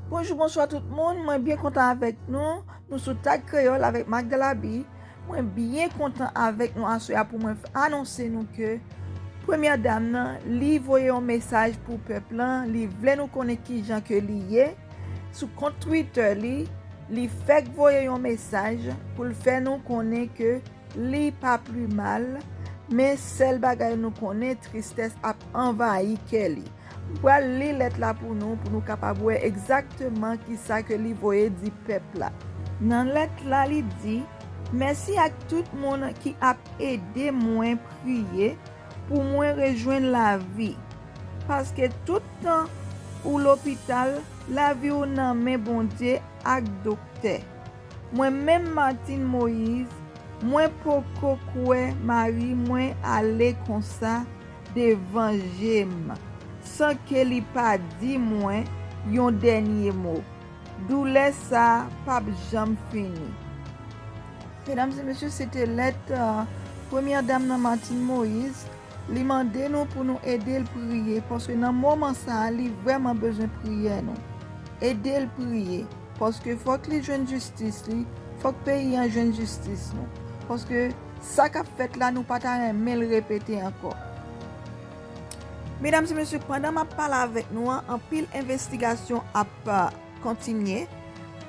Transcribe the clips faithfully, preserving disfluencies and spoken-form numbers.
Bonjou, bonswa tout moun. Mwen byen kontan avèk nou. Nou sou Tag Kreyòl avèk Magda Labi. Mwen byen kontan avèk nou aswè a pou mwen f- anonse nou ke Premyè Dam nan, li voye yon mesaj pou pèp lan, li vle nou konnen kijan ke li ye. Sou kont Twitter li, li fèk voye yon mesaj pou l fè nou konnen ke li pa pli mal, men sèl bagay nou konnen, tristès ap anvayi kè li. M pral li lèt la pou nou, pou nou kapab wè egzakteman kisa ke li voye di pèp la. Nan lèt la, li di, mèsi ak tout moun ki ap ede mwen priye pou mwen rejwenn lavi. Paske tout tan ou lopital, lavi w nan men Bondye ak doktè. Mwen menm Martine Moïse, mwen poko kwè mari mwen ale konsa devan je m, san ke li pa di mwen yon dènye mo. Doulè sa a p ap janm fini. Medam e mesye, se te lèt, euh, Premyè Dam nan Martine Moïse. Li mande nou pou nou ede l priye, paske nan moman sa a, li vrèman bezwen priyè nou. Ede l priye, paske fòk li jwenn jistis li, fòk peyi an jwenn jistis nou. Paske sa k ap fèt la, nou pa ta renmen l repete ankò. Medam e mesye, pandan m ap pale avèk nou an, anpil envestigasyon ap, euh, kontinye.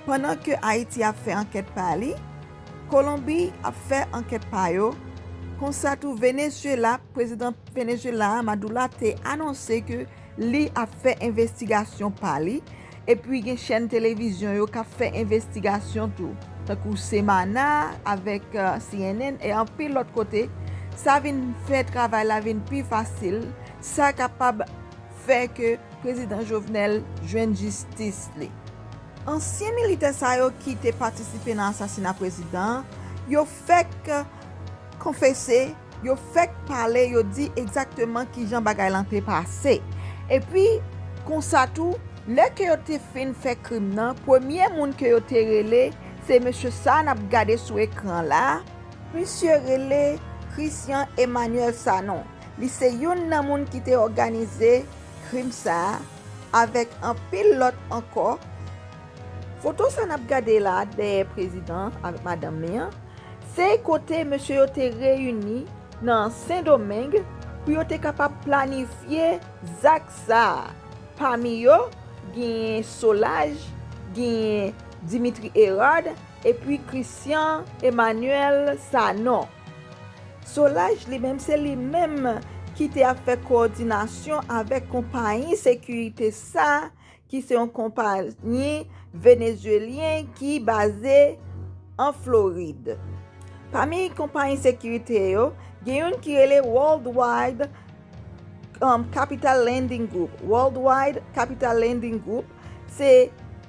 Pandan ke Ayiti ap fè ankèt pa li, Kolonbi ap fè ankèt pa yo. Konsa tou, Venezuela, prezidan Venezuela a, Maduro, te anonse ke li ap fè envestigasyon pa li. Epi gen chèn televizyon yo k ap fè envestigasyon tou, tankou Semana avèk, euh, C N N e anpil lòt kote. Sa vin fè travay la vin pi fasil. Sa kapab fè ke prezidan Jovenel jwenn jistis li. Ansyen militè sa yo ki te patisipe nan asasina prezidan an, yo fèk konfese, yo fèk pale, yo di egzakteman kijan bagay lan te pase. Epi, konsa tou, lè ke yo te fin fè krim nan, premye moun ke yo te rele, se mesye sa a n ap gade sou ekran la. Misye rele Christian Emmanuel Sanon. Li se youn nan moun ki te òganize krim sa a, avèk anpil lòt ankò. Foto sa n ap gade la dèyè prezidan an avèk madanm li an, se kote mesye yo te reyini nan Sendomeng pou yo te kapab planifye zak sa a. Pami yo, genyen Solaj, genyen Dimitri Hérard, epi Christian Emmanuel Sanon. Solaj li menm, se li menm ki te ap fè kowòdinasyon avèk konpayi sekirite sa, ki se yon konpayi venezuelyen ki baze an Florid. Pami konpayi sekirite yo, gen youn ki rele Worldwide, um, Capital Lending Group. Worldwide Capital Lending Group, se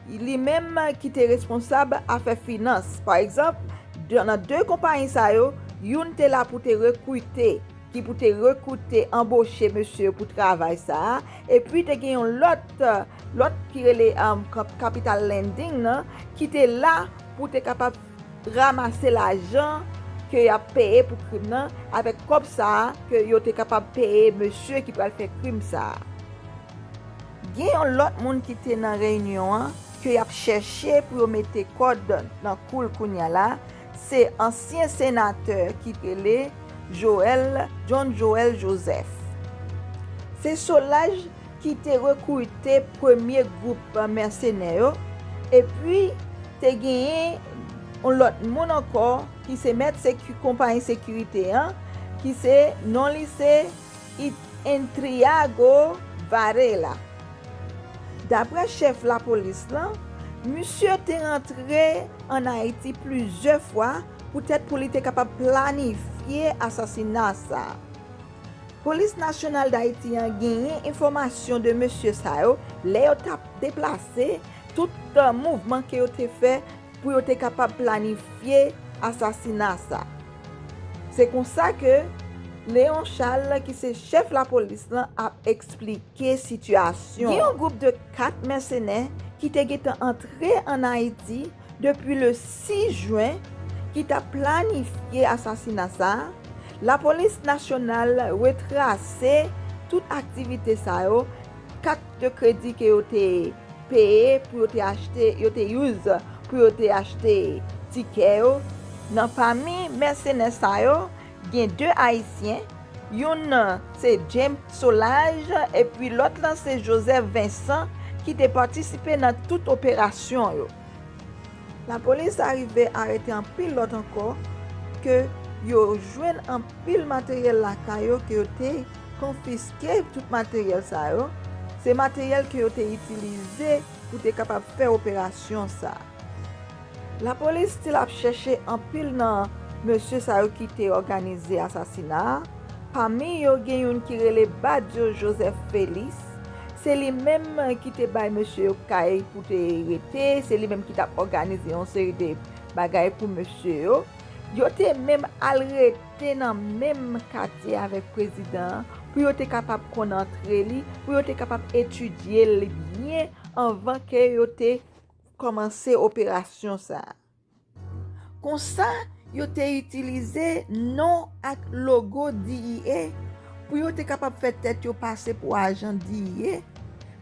li menm ki te responsab afè finans. Pa egzanp, de- nan de konpayi sa yo, youn te la pou te rekrite, ki pou te rekrite, anboche mesye pou travay sa a. Epi te gen yon lòt, lòt ki rele, um, Cap- Capital Lending nan, ki te la pou te kapab ranmase lajan ke y ap peye pou krim nan, avèk kòb sa a ke yo te kapab peye mesye ki pral fè krim sa a. Gen yon lòt moun ki te nan reyinyon an ke y ap chèche pou yo mete kòd nan kou l kounye a la, se ansyen senatè ki rele Joël, John Joël Joseph. Se Solaj ki te rekrite premye gwoup mèsenè yo, epi te genyen yon lòt moun ankò ki se mèt seki- konpayi sekirite an, ki se, non li se It- Intriago Varela. Daprè chèf lapolis lan, misye te rantre ann Ayiti plizyè fwa poutèt pou li te kapab planifye asasina sa a. Polis Nasyonal d Ayiti an genyen enfòmasyon de mesye sa yo lè yo t ap deplase, tout, uh, mouvman ke yo te fè pou yo te kapab planifye asasina sa. Se konsa ke Léon Charles, ki se chèf lapolis lan, ap eksplike sitiyasyon. Gen yon gwoup de kat mèsenè ki te gentan antre ann Ayiti depi le sis jen, ki t ap planifye asasina sa a. Lapolis Nasyonal retrase tout aktivite sa yo, kat de kredi ke yo te peye pou yo te achte, yo te use pou yo te achte tikè yo. Nan pami mèsenè sa yo, gen de Ayisyen, youn se James Solages epi lòt lan se Joseph Vincent ki te patisipe nan tout operasyon yo. Lapolis arive arete anpil lòt ankò ke yo jwenn anpil materyèl lakay yo ke yo te konfiske tout materyèl sa yo. Se materyèl ke yo te itilize pou te kapab fè operasyon sa. Lapolis still ap chèche anpil nan mesye sa yo ki te òganize asasina a. Pami yo gen youn ki rele Badio Joseph Félix. Se li menm ki te bay mesye yo kay pou te rete, se li menm ki t ap òganize yon seri de bagay pou mesye yo. Yo te menm al rete nan menm katye avèk prezidan an pou yo te kapab konn antre li, pou yo te kapab etidye li byen anvan ke yo te kòmanse operasyon sa a. Konsa, yo te itilize non ak logo D E A pou yo te kapab fè tèt yo pase pou ajan D E A.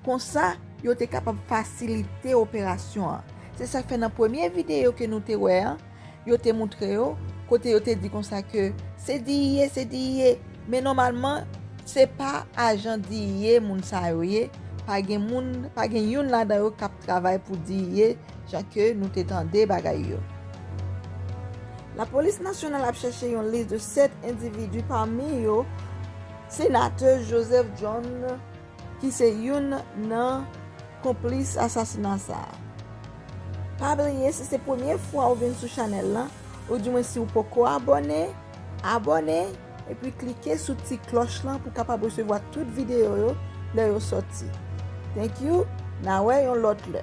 Konsa, yo te kapab fasilite operasyon an. Se sa k fè nan premye videyo ke nou te wè an, yo te montre yo, kote yo te di konsa ke se D E A, se D E A. Men nòmalman, se pa ajan D E A moun sa yo ye. Pa gen moun, pa gen youn ladan yo k ap travay pou D E A, jan ke nou te tande bagay yo. Lapolis nasyonal ap chèche yon lis de sèt endividi, pami yo senatè Joseph John, ki se youn nan konplis asasina sa a. Pa bliye, si se premye fwa ou vin sou chanèl lan, oudimwen si ou poko abòne, abòne, epi klike sou ti klòch lan pou kapab resevwa tout videyo yo lè yo sòti. Thank you, n a wè yon lòt lè.